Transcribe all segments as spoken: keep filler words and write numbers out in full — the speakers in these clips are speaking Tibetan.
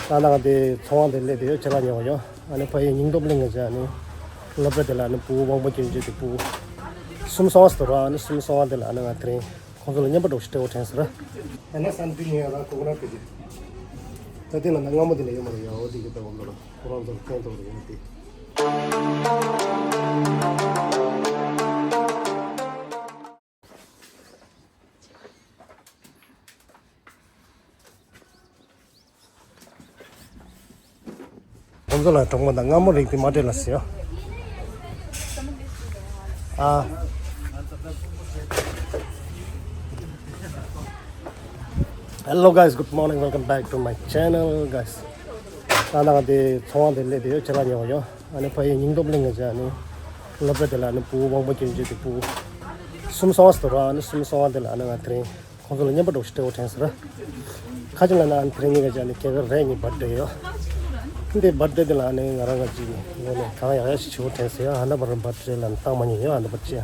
ད་ནང་དེ་ཚོང་བ་དེ་སླེབས་དེ་ཡོད་ཅེ་ལ་ཉོ་ཡོད། ཨ་ནི་ཕ་ཡི་སྙིང་སྟོབས་གླིང་གི་ཅེ་ཨ་ནི་སློབ་གྲྭ་དེ་ལ་ཨ་ནི་བུ་དབང་པོ་སྐྱོན་ཅན་དེ་བུ་གསུམ་སོང་བ་ཟེར་རོ། ཨ་ནི་གསུམ་སོང་བ་དེ་ལ་ཨ་ནི་ང་དེ་རིང་ཁོང་ཚོ་ལ་བརྙན་པར་འདྲ་པོ་ཞིག་སྤྲད་དགོས་དྲན་སོང་ར། ཨ་ནི་སན་བི་ཉོ་ཡ་ར་ཀོ་ཀོ་ནཊ་དེ་ཅི། ད་དེ་ལ་ན་སྔ་མོ་དེ་ལ་ཡོད་མ་རེད་ཡ། འོ་དེ་གི་ད་བམ་ལ་ཁོ་རང་ཚོར་ཕན་ཐོགས་རེད་ཡ་དེ། ཁོང་ཚོ་ལ་གྲོགས་མོ་དང་མངར་མོ་རིགས་དེ་མ་སྤྲད་ལ་ཟེར་ཡོ། ཨ། Hello guys, good morning, welcome back to my channel guys. ད་ནང་དེ་ཚོང་བ་དེ་སླེབས་དེ་ཡོད་ཅེ་ལ་ཉོ་ཡོ། ཨ་ནི་ཕ་ཡི་སྙིང་སྟོབས་གླིང་གི་ཅེ་ཨ་ནི་སློབ་གྲྭ་དེ་ལ་ཨ་ནི་བུ་དབང་པོ་སྐྱོན་ཅན་དེ་བུ་གསུམ་སོང་བ་ཟེར་རོ། ཨ་ནི་གསུམ་སོང་བ་དེ་ལ་ཨ་ནི་ང་དེ་རིང་ཁོང་ཚོ་ལ་བརྙན་པར་འདྲ་པོ་ཞིག་སྤྲད་དགོས་དྲན་སོང་ར། ཁ་ཅིག་ལ་ན་ཨ་ནི་དེ་རིང་ཉིན་ག་ཅིག་ཨ་ནི་སྐྱེས་སྐར་རེ་གཉིས་བར་ཐི་ཌེ་ཡོད། འདི་བར་ཐི་ཌེ་དེ་ལ་ཨ་ནི་ང་རང་ག་ཅིག་ངོས་ནས་གང་ཡག་ཡག་ཞིག་བྱེད་དགོས་དྲན་སོང་ཡ། ཨ་ནི་བར་བར་ཐི་ཌེ་ལ་བཏང་མ་མྱོང་ཡ། ཨ་ནི་བར་ཅི་ཡ།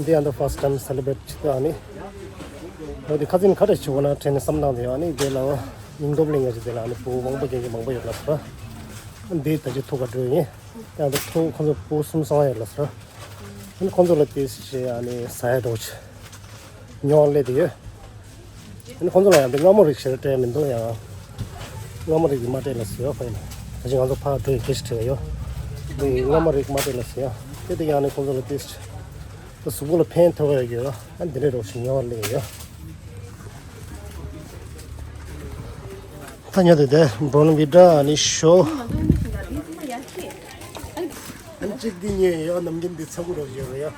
འདི་ཨ་ནི་ཕར་སི་ཊི་ཊའིམ་སེ་ལེ་བྷི་རེཊ་བྱེད་དུས་ཨ་ནི། འོ་དེ་ཁ་སང་ཁ་བརྡ་བྱེད་དགོས་ན་དྲན་ནས་བསམ་བཏང་དེ་ཡོད། ཨ་ནི་དེ་ལ་སྙིང་སྟོབས་གླིང་ག་ཅིག་དེ་ལ་ཨ་ནི་བུ་དབང་པོ་སྐྱོན་ཅན་མང་པོ་ཡོད་ལ་ཟེར། འདི་ད་ཅི་ཐུག་ག་འགྲོ་ཡིན། ཡང་ད་ཐུག་ཁོང་ཚོ་བུ་གསུམ་སོང་ཡོད་ལ་ཟེར། ཨ་ནི་ཁོང་ཚོ་ལ་དེ་ཞེས་ཨ་ནི་ཟ་ཡ་འདྲ་པོ་ཅིག་ཉོ་སླེབས་དེ་ཡོད། ཨ་ནི་ཁོང་ཚོ་ལ་ཡང་དེ་མངར་མོ་རིགས་ཞེ་དྲག་སྤྲད་མི་འདུག་ཡང་མངར་མོ་རིགས་དེ་མ་སྤྲད་ལ་ཟེར་ཡོད། ཕ་ཡིན་ན་ད་ཅི་ང་ཚོ་ཕར་འགྲོ་ཡི་སྐད་ཆ་དྲིས་ཡོད། དེ་མངར་མོ་རིགས་མ་སྤྲད་ལ་ཟེར་ཡོད། དེ་དེ་ཡང་ནི་ཁོང་ཚོ་ལ་དེ་ད་གཟུགས་པོ་ལ་ཕན་ཐོགས་ཡ་ཡོད། ཨ་འདི་འདྲའི་རོགས་ཤིག་ཉོ་བར་སླེབས་ཡོད། ད་ཉོ་དེ་དེ་བོན་བི་ཊ་ནི་ཤོ། ཨ་ནི་གཅིག་འདི་ཉོས་ཡོད། ནམ་རྒྱུན་འདི་ཚ་ཁུ་རོགས་ཡོད་རེད་ཡ།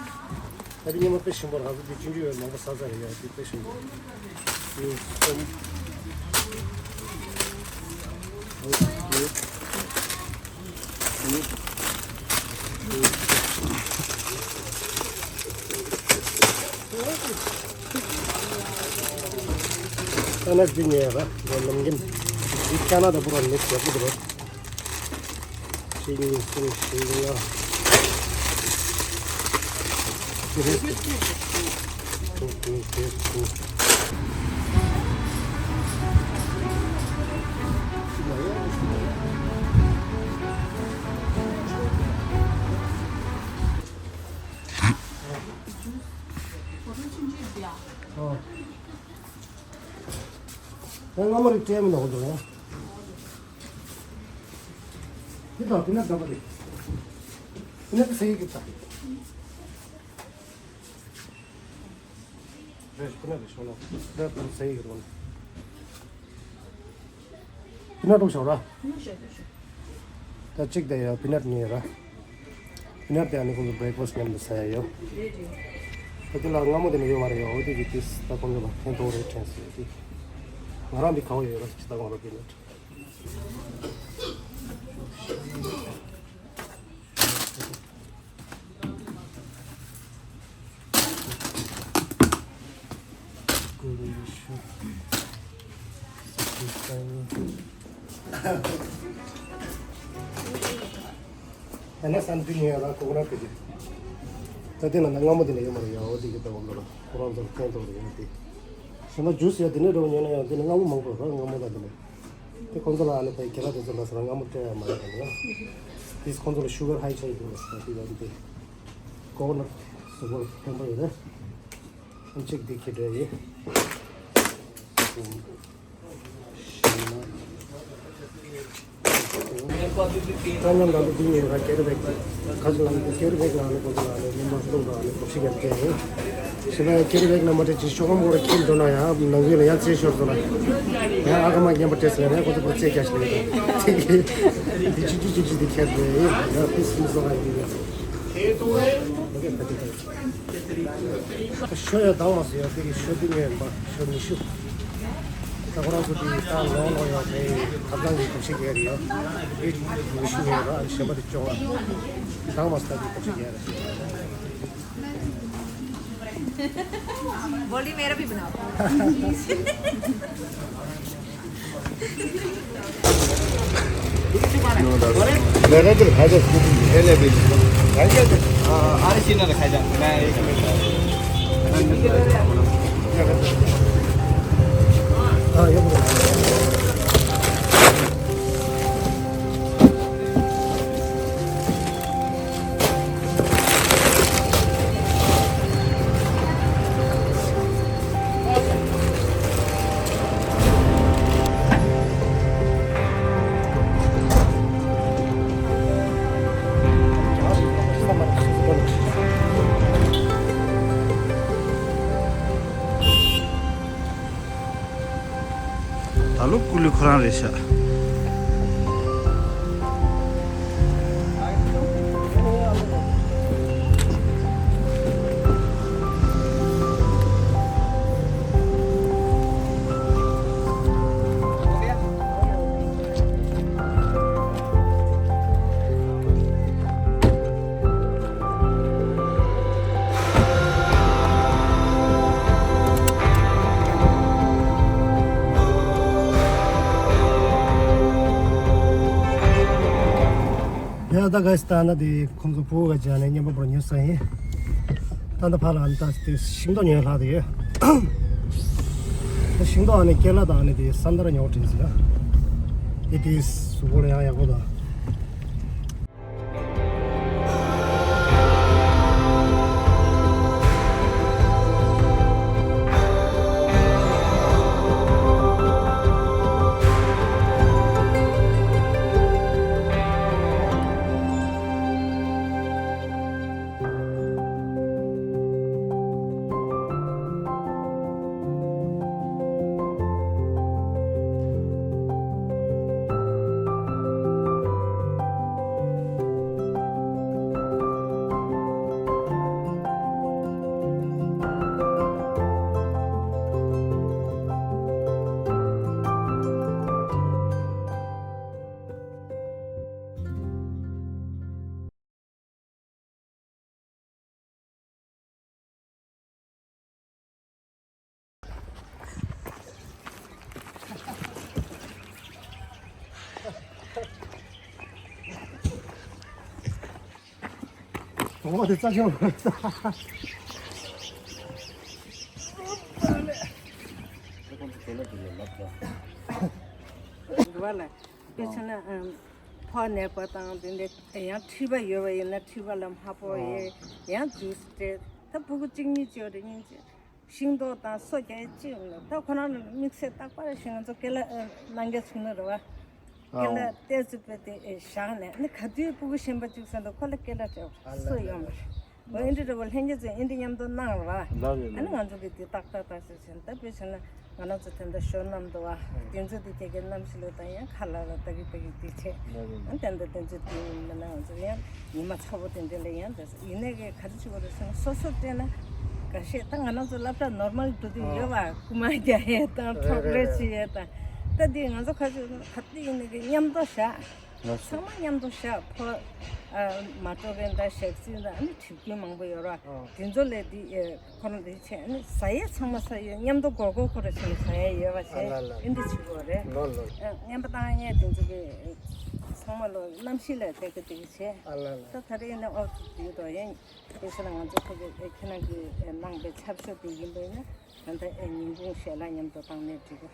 ད་འདི་ཉོས་མ་དཔེ་ཞིམ་པོ་རེད། ང་ཚོ་འདི་ཆུང་ཆུང་ཡོད། མང་པོ་ཟ་ས་རེད་ཡ། འདི་དཔེ་ཞིམ་པོ་རེད། ཨ་ནི་འདི་ཉོས་ར། འདི་ནམ་རྒྱུན་འདི་ཁ་ན་ཌ་པུ་ར་མི་ཟ་གི་རེད། གཅིག་གཉིས་གསུམ་བཞི་ལྔ། དེ་རེད། དྲུག་དྲུག་བརྒྱད་དྲུག་ཨ། ང་མ་རིག་སྤྲད་མི་འདུག་འདུག་ཡ། འདི་དང་འདི་ན་འདྲ་པོ་རེད། འདི་ན་ཟེར་གི་ད། རེད། འདི་ན་རེད་ཤོང་ན། འདི་ན་ཟེར་གི་རེད། པི་ནཊ་འདུག་ཤོག་ར། ད་གཅིག་དེ་ཡ་པི་ནཊ་ཉོས་ར། པི་ནཊ་དེ་ཨ་ནི་ཁོང་ཚོ་བྷེ་རེག་ཕ་སི་ཊི་མཉམ་དུ་ཟ་ཡ་ཡོད། ད་དེ་ལ་མངར་མོ་དེ་ནི་ཡོད་མ་རེད་ཡ། འོ་དེ་གི་དེ་ད་ཁོང་ཚོ་ལ་ཕན་ཐོགས་རེད་དྲན་སོང་དེ། ང་རང་འདི་ག་བ་ཡོད་ར་ཅི་ད་གང་ར་པི་ནཊ། ཨ་ནི་སན་བི་ཉོས་ཡ་ར་ཀོ་ཀོ་ནཊ་དེ་ཅི། ད་དེ་ལ་ན་མངར་མོ་དེ་ནི་ཡོད་མ་རེད་ཡ། འོ་དེ་གི་ད་འོ་འདི་ལ་ཁོ་རང་ཚོར་ཕན་ཐོགས་རེད་ཡ་དེ། གཞན་པ་ཇུས་ཡ་དེ་ནས་འགྲོ་ཉོས་ན་ཡང་དེ་ནི་མངར་མོ་མང་པོ་ར། མངར་མོ་དང་དེ་ནི། དེ་ཁོང་ཚོ་ལ་ཨ་ནི་ཕ་གི་ཁྱེད་རང་དེ་ཚོ་ལ་ཟེར་ན་མངར་མོ་སྤྲད་ཡ་མ་རེད་དམ་ཡ། དེས་ཁོང་ཚོ་ལ་ཤུ་གར་ཧའི་ཆགས་ཀྱི་འདུག་ལ་ཟེར་ན་དེ་ཡང་དེ། ཀོ་ཀོ་ནཊ་གཟུགས་པོར་ཕན་པ་ཡོད་རེད། ཨ་ནི་གཅིག་འདི་ཁྱེར་འགྲོ་ཡིན། ཀྲ་ཉམས་དང་འདི་ཉིད་ལ་ཀེ་རི་བེག་ཁ་ཅིག་ལ་ཀེ་རི་བེག་ནང་ལ་ཁོང་ཚོ་ལ་ནི་མི་འབོར་སྟོང་དང་ནི་གོ་ཤི་གར་སྐྱེལ་ཡིན། ཞེས་ན་ཀེ་རི་བེག་ནང་མ་སྤྲད་ཅིག་ཤོག་སྒམ་སྒོ་ར་ཁྱིམ་འགྲོ་ན་ཡང་ནང་ཁུལ་ལ་ཡང་རྩེ་ཤོར་སོང་ན། ཡང་ཨ་ཁ་མ་ཉན་པ་སྤྲད་ཟེར་ན་ཁོང་ཚོ་པུར་རྩེ་རྒྱག་ཤི་ལེ་ཡོད། འདི་ཅི་ཅི་ཅི་ཅི་འདི་ཁྱེར་ནས་ཡང་ཕི་སི་མི་བཟོ་ག་ཡིན་ཡ། ཤོ་ཡ་དྭངས་མ་སོ་ཡ་དེ་གི་ཤོ་དེ་ཉོས་ཡིན་པ་ཤོ་ཉི་ཤུ། ད་ཁོ་རང་ཚོ་དེ་ད་ལོང་ལོང་ཡ་དེ་ཐབ་ཚང་གི་གོ་ཤེས་རྒྱག་རེད་ཡ། དེ་ཉི་ཤུ་ཉོས་ར། ཨ་ནི་གཞན་པ་དེ་བཅོ་ལྔ། དྭངས་མ་སོ་ད་དེ་གོ་ཤེས་རྒྱག་རེད། बोली मेरा भी बनाओ। རེད་ཤག་ཡ་ད་ག་སི་ད་ན་དེ་ཁོང་ཚོ་བུ་ག་ཅག་ནས་མཉམ་པོ་པོར་ཉོ་ས་ཡིན། ད་ད་ཕ་ལ་ཨ་ནི་ད་དེ་ཤིང་ཏོག་ཉོས་ལྷག་དེ་ཡོད། ད་ཤིང་ཏོག་ཨ་ནི་ཀེ་ལ་དང་ཨ་ནི་དེ་ས་མདར་ཉོ་དྲན་ཟིན་ཡ། དེ་དེ་གཟུགས་པོ་ལ་ཡང་ཡག་པོ་དང་། གོང་མ་དེ་རྩ་ཆེན་པོ། འདུག་བ་ལ། དཔེ་བྱས་ན་ཨམ། ཕོ་ནད་པ་དང་དེ་འདྲ་ཡང་མཁྲིས་པ་ཡོད་པ་ཡིན་ན་མཁྲིས་པ་ལ་མ་ཕོག་ཡས་ཡང་ཇུས་སྤྲད། ད་ཕྲུ་གུ་གཅིག་གཉིས་ཅིག་ཡོད་རེད་སྙིང་རྗེ། ཤིང་ཏོག་དང་སོ་རྒྱག་ཡས་ཅི་ཡོད་མེད། ད་ཁོ་རང་ལ་དམིགས་བསལ་རྟག་པར་ཞིག་ང་ཚོ་ཀེ་ལ་ཨ། གནང་རྒྱུ་བྱུང་ནི་རེད་བ། ཀེ་ལ་ཨོ། ཏོག་ཙམ་དཔེ་དེ་ཨེ་བཞག་ནས་ནི་ག་དུས་ཕྲུ་གུ་གཞན་པ་གཅིག་ཟེར་འདུག་ཁོ་ལ་ཀེ་ལ་སྤྲད་པ་ཨ་ལ་སུ་ལ་ཡོང་ལ། མ་རེད། འོ་ཨེ་འདྲ་འདྲ་བོ་ལྷན་རྒྱས་ཚོས་ཨེ་འདྲ་མཉམ་དུ་གནང་རེད་བ། ལ་ལ་ལ། ཨ་ནི་ང་ཚོ་གི་དེ་ཏག་ཏག་ཏག་ཟེར་བྱས་ནས་ད་དཔེ་བྱས་ན་ང་རང་ཚོ་དེ་འདྲ་ཞོར་གནམ་འདུག་བ། ཨོ། དེ་ཚོ་དེ་ཁྱེད་ཀྱི་གནམ་གཤིས་ལ་ད་ཡང་ཁ་ལག་ལ་ལྟ་གི་ལྟ་གི་དེ་བྱས། ལ་ལ་ལ། ཨ་དེ་འདྲ་དེ་ཚོ་དེ་མིན་ན་ང་ཚོ་ཡང་ཉི་མ་ཚ་པོ་དེ་འདྲ་ལ་ཡང་འདྲ་ཡིན་ནའི་གི་ག་རེ་བྱེད་དགོས་རེད་ཟེར་ན་སོ་སོ་སྤྲད་ན་འགའ་ཤས་ད་ང་རང་ཚོ་སློབ་གྲྭ་ནོར་མལ་འགྲོ་དུས་ཡོད་བ། རྐུ་མ་རྒྱག་ཡས་དང་ཁྲོག་རེ་བྱེད་ཡས་དང་། ད་འདི་ང་ཚོ་ཁ་ཅིག་ག་དུས་ཡིན་ནའི་གི་མཉམ་དུ་བཞག་ཚང་མ་མཉམ་དུ་བཞག་ཕོ་ཨ་མ་གཏོགས་པའི་འདྲ་ཞག་རྩིས་འདྲ་ཨ་ནི་གྲིབ་སྐྱོན་མང་པོ་ཡོད་ར། དེ་ཚོ་ལས་འདི་ཨེ་ཁོ་རང་འདི་བྱས་ཨ་ནི་ཟ་ཡས་ཚང་མ་ཟ་ཡས་མཉམ་དུ་སྒོར་སྒོར་ཁོ་ར་བྱས་ནས་ཟ་ཡས་ཡོད་པ་བྱས་ཨ་ལ་ལ། ཨེ་འདི་བྱེད་དགོས་རེད། ལོ་ལོ། ཨ་རྔན་པ་བཏང་ཡས་དེ་ཚོ་གི་ཚང་མ་ལོ་གནམ་གཤིས་ལ་བལྟས་ཀི་དེ་གི་བྱས། ཨ་ལ་ལ། ད་ད་རེས་ནས་ཨོ་ཙི་དེ་དོ་ཡན་དེ་ཚོ་ལ་ང་ཚོ་ཁོ་གི་ཨེ་ཁྱེད་རང་གི་ཨེ་གནང་པའི་ཆབ་ཤོག་དེ་ཡིན་པས་ན། ད་ལྟ་ཨེ་ཉིན་གུང་ཞལ་ལག་མཉམ་དུ་བཏང་ནས་འགྲིག་གོ།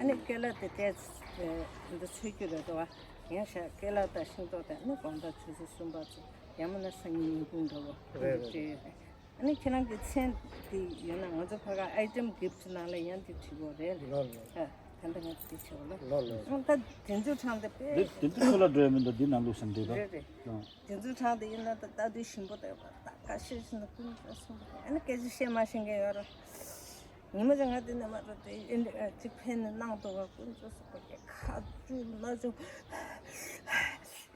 ཨ་ནི་ཀེ་ལ་དེ་ཏོག་ཙམ་ཨེ་ད་ལྟ་ཚོད་རྒྱུ་རེད་དོ། ཡང་ཞག་ཀེ་ལ་དང་ཤིང་ཏོག་དང་ཨ་ནི་དགོང་དག་ཆུ་ཚོད་གསུམ་པ་ཚོ་ཡང་མིན་ན་སང་ཉིན་ཉིན་གུང་འདྲ་བོ་རེད་རེད། སྤྲད་ཡོད་རེད། ཨ་ནི་ཁྱེད་རང་གི་མཚན་དེ་ཡོད་ན་ང་ཚོ་ཕ་ག་ཨའི་ཊེམ་གིཕ་ཊི་ནང་ལ་ཡང་དེ་བྲིས་དགོས་རེད། ལོ་ལོ། ཨ་ད་ལྟ་ང་ཚོ་དེ་བྱེད་དགོས་ལ། ལོ་ལོ། ཨ་ད་དེ་ཚོ་གྲངས་དེ་དཔེ་དེ་དེ་ཚོ་ཚོ་ལ་འགྲོ་ཡ་མི་འདུག་འདི་ནང་ལུགས་སམ་འདི་རེད། རེད་རེད། ལོ། དེ་ཚོའི་གྲངས་དེ་ཡིན་ན་ད་ལྟ་དུས་ཞིམ་པོ་དེ་ད་ཁ་ཤས་ཤིག་ན་ཀུན་སྤྱོད་གསུམ་པོ་ཨ་ནི་སྐད་ཆ་བཤད་མ་ཤེས་མཁན་ཡོད་རེད། ཉི་མ་ཅིག་ང་དེ་ནས་མ་གཏོགས་དེ་ཨེ་འདྲ་ཅིག་ཕན་ནས་གནང་འདུག་ག་ཀུན་སྤྱོད་གསུམ་པོ་ཁ་བཅུག་སྣ་བཅུག་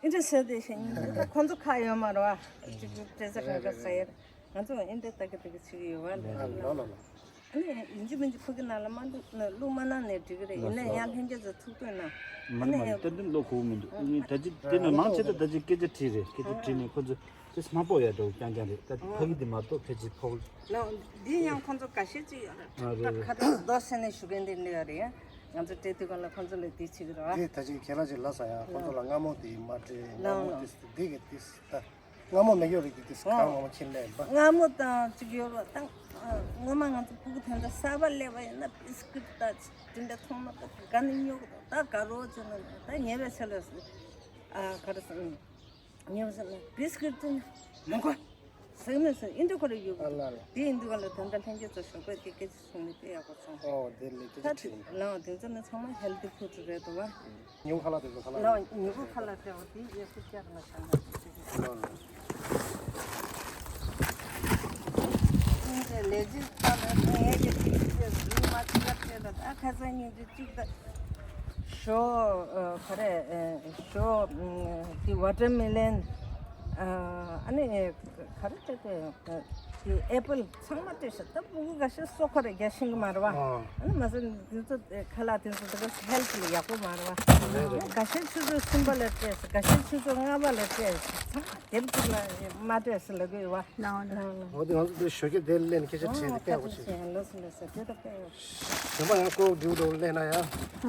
ཨེ་འདྲ་ཟེར་དེ་ཤེས་ཉིན་དེ་ཁོ་ཚོ་ཁ་ཡོད་མ་རེད་བ། ཅིག་སྤྲད་ས་གང་ག་ཟ་ཡ་ང་ཚོ་ཨེ་འདྲ་ལྟ་གི་ལྟ་གི་བྱེད་ཀྱི་ཡོད་བ་ལ། ལ་ལ་ལ། ཨ་ནི་ཡིན་གཅིག་མིན་གཅིག་ཕ་གི་ནང་ལ་མ་བླུག་ན་བླུག་མ་གནང་ནས་འགྲིག་གི་རེད། ཡིན་ན་ཡང་ལྷན་རྒྱས་ཚོ་ཐུགས་འདོད་གནང་། མ་ནི་མ་ནི་ཏན་ཏན་བླུག་ཁུག་མི་འདུག་ཨ་ནི་ད་ཅི་དེ་ནས་མང་ཆེ་ད་ད་ཅི་སྐད་ཆ་དྲིས་རེད། སྐད་ཆ་དྲིས་ནས་ཁོ་ཚོ་དེ་སྨྲ་པོ་ཡ་འདྲ་བོ་རྐྱང་རྐྱང་རེད། ད་ཕ་གི་དེ་མ་གཏོགས་ཕལ་ཆེར་ཕོག་ལ་འདི་ཡང་ཁོ་ཚོ་འགའ་ཤས་ཅིག་ཡོད་རེད། ཨ་རེད་ད་རེད། ཁ་ཏ་རྡོ་སེ་ནས་ཞུ་མཁན་དེ་འདྲ་ཡོད་རེད། ང་ཚོ་སྤྲད་དུས་གང་ལ་ཁོ་ཚོ་ལ་དེ་བྱེད་ཀྱི་རེད་བ། དེ་ད་ཅི་ཁྱེད་རང་ཅིག་ལབ་ས་ཡ་ཁོ་ཚོ་ལ་སྔ་མོ་དེ་མ་སྤྲད། སྔ་མོ་དེ་འདི་གི་དེ་ད། སྔ་མོ་མེད་ཡོད་རེད་དེ་དེ་གང་མང་མང་ཕྱིན་ལས་པ། སྔ་མོ་དང་གཅིག་ཡོད་རེད་ད། སྔོན་མ་ང་ཚོ་ཕྲུ་གུ་དེ་འདྲ་གསར་པ་སླེབས་པ་ཡིན་ན་བིས་ཀིཊ་ད་དེ་འདྲ་མཐོང་ན་ད་དགའ་ནས་ཉོ་གི་འདུག་ད་དགའ་རོགས་བྱས་ན་ད་ཉེ་བའི་ཆ་ལ་ཨ་ག་རེ་ཟེར་ན་ཉེ་བ་ཟེར་ན་བིས་ཀིཊ་དེ་མ་དགོས་ཟེར་མི་ཟེར་ཨིན་འདྲ་ཁོ་རེ་ཡོད་གི་འདུག་ཨ་ལ་ལ། དེ་ཡིན་དུས་ག་ལ་དེ་འདྲ་ལྷན་རྒྱས་ཚོ་ཞོགས་པའི་དེ་སྐད་ཆ་གསུངས་ནས་དཔེ་ཡག་པོ་སོང་། ཨོ་དེ་ལས་ཀྱི་ད་ཁྲིད་ལ་དེ་ཚོ་ནི་ཚང་མ་ཧེལ་ཐི་ཕུཌ་རེད་འདུག་བ། ཉིན་ཁ་ལག་དེ་ཚོ་ཁ་ལག་ལ་ཉིན་གུང་ཁ་ལག་སྤྲད་པ་དེ་ཡོད་ཚད་བསྐྱར་ལ་བྱ་ན་ཅིག་ཅིག་ལོ་ལོ། ཨིན་དེ་ལས་ཀྱི་ཁ་ལག་ངས་ཀྱི་ཅིག་ཅིག་རུ་མ་ཅིག་ལ་སྤྲད་ལ་ད་ཁ་སང་ཉིན་དུ་ཅིག་ད། ཞོ་ཨ་ག་རེ་ཨ་ཞོ་ཨ་དེ་ཝ་ཊར་མེ་ལོན་ཨ་ཨ་ནི་ག་རེ་སྤྲད་དེ་དེ་ཨེ་པལ་ཚང་མ་སྤྲད་ཤག་ད་ཕྲུ་གུ་འགའ་ཤས་སོ་ཁ་རེ་རྒྱག་ཤེས་ཀྱི་མ་རེད་བ། ཨ་ཨ་ནི་མ་ཟད་དེ་ཚོ་ཁ་ལག་དེ་ཚོ་ད་ག་ཧེལ་ཐི་ལ་ཡག་པོ་མ་རེད་བ། རེད་རེད། འགའ་ཤས་ཆུ་ཚོད་གསུམ་པ་ལ་སྤྲད་ཤག་འགའ་ཤས་ཆུ་ཚོད་ལྔ་པ་ལ་སྤྲད་ཤག་ཚང་མ་དེབ་གཅིག་ལ་མ་སྤྲད་ཤག་ལབ་ཀྱི་ཡོད་བ། ལའོ་ལའོ། འོ་དེ་ང་ཚོ་དེ་ཞོ་ཁྱི་དེ་ལེན་ཁྱི་ཆ་ཁྲིད་དེ་སྐད་འོ་ཆེ། ལོ་སུ་ལོ་སུ་དེ་ད་སྐད་འོ། ཞོ་མ་ཡང་ཀོ་དེའུ་དེའུ་ལེན་ན་ཡང་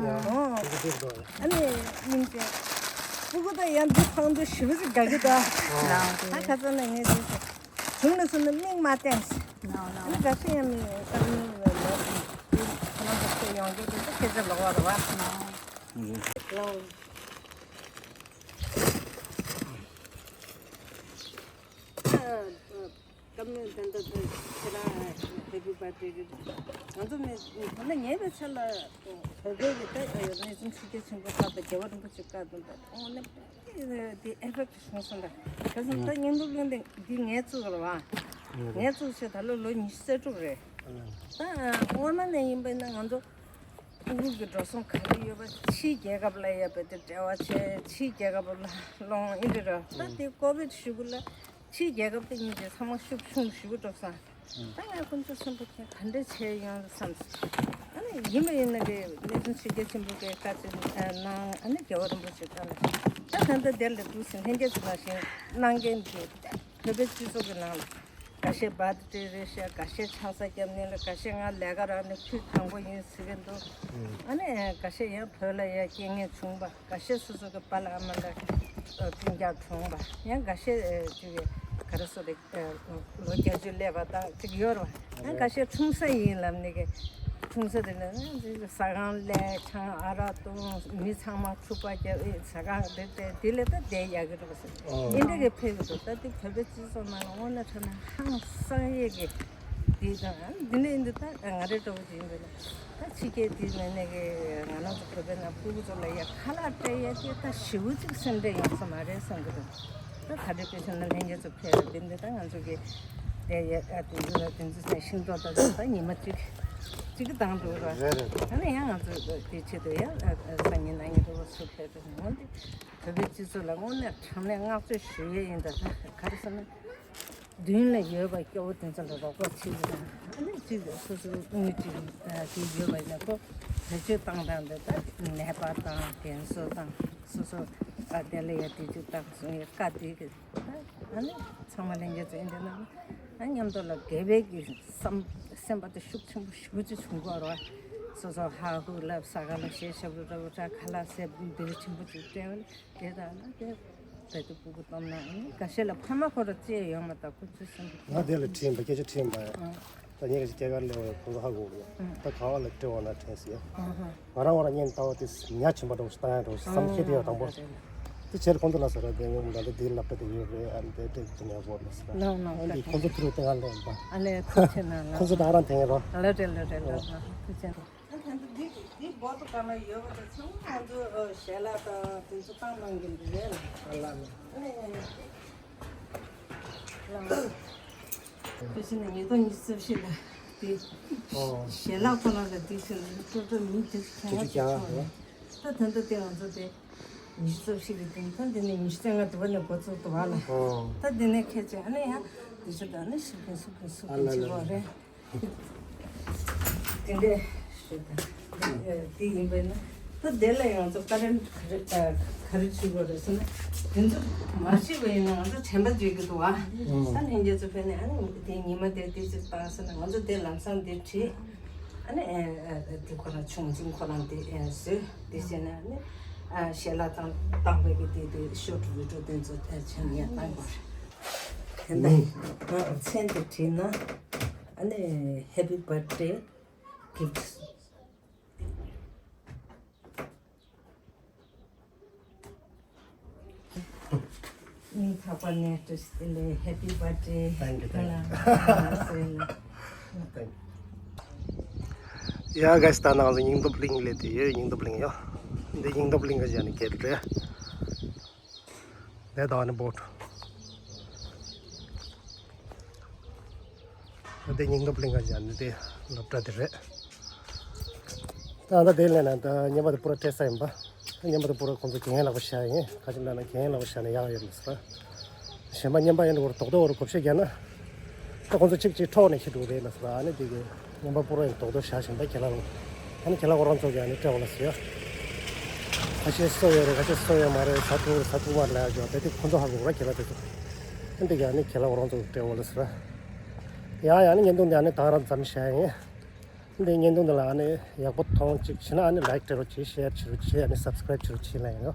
ཡང་ཨོ། དེ་གི་དེ་དོ། ཨ་ནི་སྙིང་རྗེ། སྤུ་གུ་ད་ཡང་འདི་ཐང་དུ་ཞུ་ཞིག་དགའ་གི་ད། ལའོ་དེ། ད་ཁ་ཚ་ན་ངས་དེ་བྱུང་ན་སུ་ན་མིག་མ་བསྟན། ལའོ་ཨ་ནི་ལའོ། དགའ་ཤེས་ཡང་མི་བསམ་མི་ལ་ལ་ཁོ་རང་གི་ཁོ་ཡོང་རྒྱུ་དེ་ཚོ་ཁྱེད་ཚོ་ལོག་བ་རེད་བ། ལའོ། ད་སྐབས་ནས་ད་ལྟ་ད་ཁྱེད་རང་ཧེ་པི་བར་ཐ་ཌེ་གི་ང་ཚོ་མི་ད་ལྟ་ཉེ་བའི་ཆར་ལ་བོད་པའི་གི་ད་གནས་ཚུལ་ཆུ་རྐྱེན་ཆེན་པོ་ཁག་དང་རྒྱལ་བ་རིན་པོ་ཆེ་བཀའ་དང་ད་འོ་ནི་དེ་ཨེ་ཕེག་ཊི་བྱུང་སོང་ད། ག་ཚོད་ད་སྙིང་སྟོབས་གླིང་དེ་འདི་ངས་བཙུགས་རེད་བ། ངས་བཙུགས་བྱས་ད་ལོ་ལོ་ཉི་ཤུ་རྩ་དྲུག་རེད། ད་སྔོན་མ་ནས་ཡིན་པ་ཡིན་ན་ང་ཚོ་ཕྲུ་གུ་གི་འགྲོ་སོང་ག་རེ་ཡོད་པ་ཕྱིའི་རྒྱལ་ཁབ་ལ་ཡོད་པ་དེ་འབྲེལ་བ་བྱས་ཕྱིའི་རྒྱལ་ཁབ་ལ་སློང་ཨེ་འདྲ་ར་ད་དེ་ཀོ་བིཌ་ཞུ་གུ་ལ་ཕྱིའི་རྒྱལ་ཁབ་དེ་གཉིས་དེ་ཚང་མ་ཤུགས་ཆུང་ཞུ་གུ་འགྲོ་སོང་། ད་ང་ཁོང་ཚོ་སེམས་པ་ཁྱེད་ག་འདྲ་བྱས་ཡོང་བསམ། ཨ་ནི་ཡིན་པ་ཡིན་ན་གི་གནས་ཚུལ་ཆེ་རྒྱ་ཆེན་པོ་གི་བཀའ་དྲིན་གནང་ཨ་ནི་རྒྱལ་བ་རིན་པོ་ཆེ་བཀའ་ལ་ད་ད་ལྟ་དེར་ལ་འདུག་ཟིན་ལྷན་རྒྱས་ཚོ་ལ་ཞིང་གནང་མཁན་གྱི་བོད་པའི་སྤྱི་ཚོགས་ཀྱི་ནང་ལ། འགའ་ཤས་བར་ཐ་ཌེ་རེད་ཤག་འགའ་ཤས་ཆང་ས་བརྒྱབ་ནས་ལ་འགའ་ཤས་ང་ལས་ཀ་རག་ནས་ཁྱོན་དང་པོ་ཡིན་ཟེར་གྱི་འདུག་ཨ་ནི་འགའ་ཤས་ཡང་བོད་ལ་ཡང་རྐྱེན་ངན་བྱུང་བ་འགའ་ཤས་སོ་སོ་གི་པཱ་ལགས་ཨ་མ་ལ་སྤུན་ཀྱག་གྲོངས་པ་ཡང་འགའ་ཤས་ཅིག་ག་རེ་ཟེར་རེད་ལོ་བརྒྱད་ཅུ་སླེབས་པ་དང་ཅིག་ཡོད་རེད་བ། ཡང་འགའ་ཤས་འཁྲུངས་ས་ཡིན་ལབ་ནས་གི་འཁྲུངས་ས་དེ་ལ་ཟ་ཁང་སླེབས་ཆང་ཨ་རག་བཏུང་མི་ཚང་མ་འཁྲུག་པ་རྒྱབ་ཨེ་ཟ་ཁང་དེ་དེ་དེ་ལས་ད་བསྡད་ཡག་གི་རེད་བ་ཟེར། འདི་འདྲ་གི་ཕེབས་ཀྱི་འདུག་ད་འདི་བོད་པའི་སྤྱི་ཚོགས་ནང་ལ་དངོས་གནས་དྲང་གནས་ཧང་སང་ཡས་ཀྱི་འདི་དང་འདི་ནས་འདི་ད་ང་རེ་འདྲ་བོ་ཅིག་ཡིན་པས་ན་ད་ཕྱི་རྒྱལ་འདི་ནས་ནས་ཀྱི་ང་རང་ཚོ་བོད་པའི་ནང་སྤུ་གུ་ཚོ་ལ་ཡ་ཁ་ལག་སྤྲད་ཡས་དེ་ད་ཞེ་པོ་ཅིག་སེམས་ཁྲལ་ཡོང་ས་མ་རེད་བསམ་གྱི་འདུག་ད་ག་འདྲ་དཔེ་བཞག་ན་ལྷན་རྒྱས་ཚོ་ཕེབས་རེད་དེ་འདི་ད་ང་ཚོ་གི་དེ་ཡ་ཨ་དེ་ཚོ་ལ་དེ་ཚོ་ནས་ཤིང་ཏོག་ད་ད་ཉི་མ་གཅིག་གཅིག་གི་བཏང་འགྲོ་ར་རེད་རེད། ད་ནི་ཡང་ང་ཚོ་དེ་ཆེད་དུ་ཡ་ཨ་ཨ་སང་ཉིན་གནངས་ཉིན་རེ་བ་སུ་ཕེབས་རེད་འོན་ཏེ། བོད་པའི་སྤྱི་ཚོགས་ལ་དངོས་གནས་དྲང་གནས་བསྔགས་བརྗོད་ཞུ་ཡས་ཡིན་ད་ལྟ་ག་རེ་ཟེར་ན། མདུན་ལ་ཡོད་པ་སྐྱོ་བོ་དེ་ཚོ་ལ་རོགས་པ་བྱེད་ཀྱི་དང་ཨ་ནི་གཅིག་སོ་སོའི་དངུལ་གཅིག་དེ་ཡོད་པ་ཡིན་ན་ཁོ་བེད་སྤྱོད་བཏང་སྟངས་དེ་ད་ནད་པ་དང་རྒན་གསོ་དང་སོ་སོ་ཨ་དེ་ལ་ཡ་དེ་ཚོ་བཏང་སོང་ཡ་བཀའ་དེ་གི་ཨ་ནི་ཚང་མ་ལྷན་རྒྱས་ཚོ་ཨེ་འདྲ་ན་ཨ་མཉམ་དུ་ལ་དགེ་བའི་གི་བསམ་སེམས་པ་དེ་ཤུགས་ཆེན་པོ་ཞེ་པོ་ཅིག་བྱུང་གི་ཡོད་རེད་བ། སོ་སོ་ཧ་ཧུ་ལབ་ས་ག་ལ་ཞེ་ཞབས་རུ་ར་བུ་ཁྲ་ཁ་ལག་ཟས་འབུལ་ཆེན་པོ་ཅིག་སྤྲད་པ་ལ། དེ་དང་ན་དེ་བོད་དུ་སྤུ་གུ་སྟོབས་ན་ཨ་ནི་འགའ་ཤས་ལ་ཕ་མ་ཁོ་ར་བཅས་ཡོད་མ་ད་ཁོ་ཚོའི་སེམས་ཀྱི་ང་དེ་ལ་དྲིས་པ་སྐད་ཆ་དྲིས་པ་ཨ། ད་ངས་ཀྱི་སྐྱེ་སྐར་ལེན་པ་ཁོང་ཚོ་ཧ་གོ་གི་ཡོད་ད་ག་བ་ལ་སྤྲད་འོང་ན་དྲན་སྲིད་ཡ། ང་རང་བ་ལ་བརྙན་ལྟ་བ་དེ་ཉ་ཆེན་པོ་འདྲ་བོ་ཞིག་བཏང་ཡ་འདྲ་བོ་ཞིག་བསམ་ཤེས་དེ་ཡ་དང་པོ། དེ་བྱས་ཁོང་ཚོ་ལ་ཟེར་བ་དེ་ངས་ད་ལྟ་དེའི་སློབ་གྲྭ་དེ་ཡོད་རེད་ཨ་ནི་དེ་སྤྲད་ཀྱི་ཉ་བོ་ལ་ཟེར་ཨ་ནི་ཁོང་ཚོ་ཐུག་རོགས་དེ་ང་ལེན་པ། ཨ་ལས་ཐུགས་ཆེ་གནང་ལ། ཁོང་ཚོ་ད་རང་དེང་རོ། ལ་ཏྲེ་ལ་ཏྲེ་ལ་ཐུགས་ཆེ། ད་ད་འདི་འདི་འདི་བོ་ཏོ་ག་ལ་ཡོད་པ་དེ་ཚང་མ་ང་ཚོ་ཞལ་ལག་དང་དེ་ཚོ་བཏང་གནང་གི་འདུག་ལས་ལ། ཨ་ལ་ལ། ཨ་ལས་ལ། དེ་བཞིན་ཉིས་སྟོང་ཉི་ཤུ་རྩ་བཞི་ལ་དེ་ཞལ་ལག་ཁོ་ན་ལ་དེ་བཞིན་སྤྲོ་སྤྲོ་མི་དེ་ཁྱད་ཆོས་ཆོག་ལ། ད་ད་ལྟ་དེ་ང་ཚོ་དེ་ཉི་ཤུ་རྩ་བཞི་གི་དེ་ད་འདི་ནི་ཉི་ཤུ་རྩ་ལྔ་དུ་བ་ནས་འགོ་བཙུགས་འདུག་བ་ལ། ད་འདི་ནས་ཁྱད་ཆོས་ཨ་ནི་ཡང་དེ་ཚོ་ད་ནི་ཤི་གིན་སུ་གིན་སུ་གིན་ཅི་བ་རེད། དེ་འདྲས་ཞུ་དང་། དེ་ཡིན་པས་ན་ད་དེ་ལ་ཡང་ང་ཚོ་བཀའ་དྲིན་ག་རེ་བྱེད་དགོས་རེད་ཟེར་ན་དེ་ཚོ་མ་ཤེས་པ་ཡིན་ན་ང་ཚོ་དྲན་པ་བརྗེད་ཀྱི་འདུག་ཨ། ད་ལྷན་རྒྱས་ཚོ་ཕན་ནས་ཨ་ནི་དེ་ཉི་མ་དེ་དེ་ཅིག་བཏང་ཟེར་ན་ང་ཚོ་དེ་ལམ་སང་དེ་བྲིས་ཨ་ནི་དེ་ཁོ་རང་ཆུང་འཛིན་ཁོ་རང་དེ་བཟོས་དེ་བྱས་ན་ཨ་ནི་ཞལ་ལག་དང་བཏང་བའི་གི་དེ་དེ་ཤོ་ཊི་བི་ཌི་ཡོ་དེ་ཚོ་བྱས་ནས་ཡང་བཏང་དགོས་རེད། དེ་འདྲ་མཚན་དེ་བྲིས་ན། ཨ་ནི་Happy Birthday Gifts། སྙིང་ཐག་པ་ནས་བཀྲ་ཤིས་བདེ་ལེགས། Happy Birthday། Thank you, thank you. Thank you. ཡ་ག་ས་ད་ནང་ལ་སྙིང་སྟོབས་གླིང་ལས་དེ་ཡོད། སྙིང་སྟོབས་གླིང་ཡོད། འདི་སྙིང་སྟོབས་གླིང་ག་ཞེས་ནི་སྐད་རེད། འདི་ད་ནི་བོ་ཊི། འདི་སྙིང་སྟོབས་གླིང་ག་ཞེས་ནི་དེ་སློབ་གྲྭ་དེ་རེད། ད་ད་དེ་ལས་ན་ད་བརྙན་པར་དེ་པུ་ར་སྤྲད་ས་ཡིན་པ། བརྙན་པར་དེ་པུ་ར་ཁོང་ཚོ་རྒྱན་ལག་པ་བཞག་ཡིན། ག་ཅི་ལབ་ན་རྒྱན་ལག་པ་བཞག་ན་ཡག་ཡོད་མ་ཟེར། གཞན་པ་བརྙན་པར་ཡིན་འོར་རྡོག་རྡོག་འོར་བགོ་བཤའ་རྒྱག་ན། ད་ཁོང་ཚོ་གཅིག་གཅིག་འཕྲོག་ནས་ཁྱེར་འགྲོ་རེད་ལབ་ཟེར། ཨ་ནི་དེ་གི་བརྙན་པར་པུ་ར་ཡིན་རྡོག་རྡོག་བཞག་བཞིན་པ་རྒན་ལགས་ལ། ཨ་ནི་རྒན་ལགས་ཁོ་རང་ཚོ་གི་ཨ་ནི་སྤྲད་འོ་ལ་ཟེར། ཁ་ཤས་གསོ་ཡོད་རེད། ཁ་ཤས་གསོ་ཡོད་མ་རེད། ཟ་ཐུབ་རེད། ཟ་ཐུབ་མ་རེད་ལབ་ཡག་ཅིག་ཡོད་པས། དེ་ཁོང་ཚོ་ཧ་གོ་ར་རྒན་ལགས་དེ་ཚོ། ཨ་ནི་དེ་གི་ཨ་ནི་རྒན་ལགས་ཁོ་རང་ཚོ་གི་སྤྲད་འོ་ལ་ཟེར། ཡ་ཡ། ཨ་ནི་བརྙན་ཐུང་འདི་ཨ་ནི་ད་ག་རང་ཙམ་བཞག་ཡིན། འདི་བརྙན་ཐུང་འདི་ལ་ཨ་ནི་ཡག་པོ་མཐོང་ཅིག་བྱས་ན་ཨ་ནི་ལའིཀ་སྤྲད་རོགས་གྱིས། ཤེར་བྱེད་རོགས་གྱིས། ཨ་ནི་སབ་སི་ཀ་རེབ་བྱེད་རོགས་གྱིས་ལབ་ཡིན་ནོ།